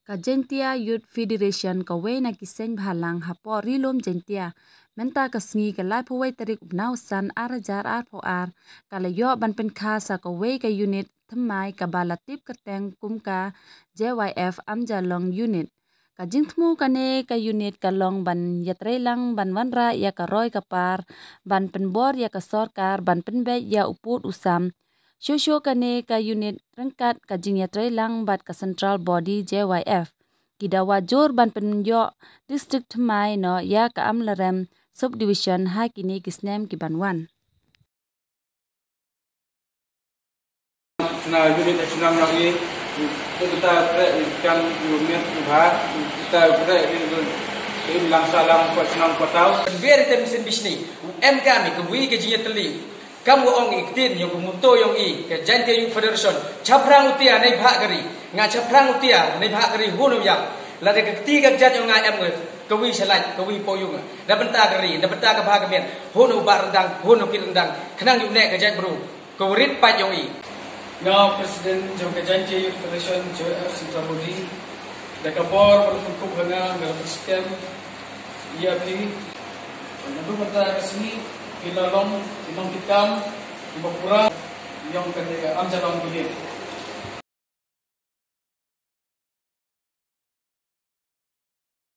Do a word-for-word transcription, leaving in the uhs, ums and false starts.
Ka Jaintia Youth Federation, kawei na ki seng bhalang hapoh Ri-lum Jaintia, mynta ka sngi ka laiphew wei tarik u bnai u san ar hajar arphew ar, ka la ïoh ban pynkha sa kawei ka unit thymmai kaba la tip kyrteng kum ka J Y F Amjalong Unit. Ka jingthmu kane ka unit ka long ban ïatreilang ban wanrah ïa ka roi ka par, ban pynbor ïa ka sorkar ban pynbeit ïa u pud u sam. Shuh shuh kane ka unit ryngkat ka jingïatreilang bad ka central body J Y F, ki dawa jur ban pynïoh district thymmai noh ïa ka Amlarem subdivision ha kine ki snem ki ban wan. Na unit national nang i, kita pre ikan unit uha, kita pre in lang salang ko senang ko tau. Very ten sin bisni, em kami ke wi ke jinya teli. Kam wa ong i ktin yong ke muto yong i ke Jaintia Youth Federation. Chaphrang utia nei bha kari. Nga chaphrang utia nei bha kari hunu ya. Lada ke kti ke jat yong nga em ke wi salaj, ke wi poyung. Da benta kari, da benta ke bha ke men. Hunu ba rendang, hunu ki rendang. Kenang yu ne ke jat bru. Ke rit pat yong i. Nga president jong ke Jaintia Youth Federation, J Y F Central Body. Da ka bor berkukup hanga nga stem. Ia pi. Nadu benta ke sini, pila long, imang kitam, iba pura, yong ke Amjalong Budi.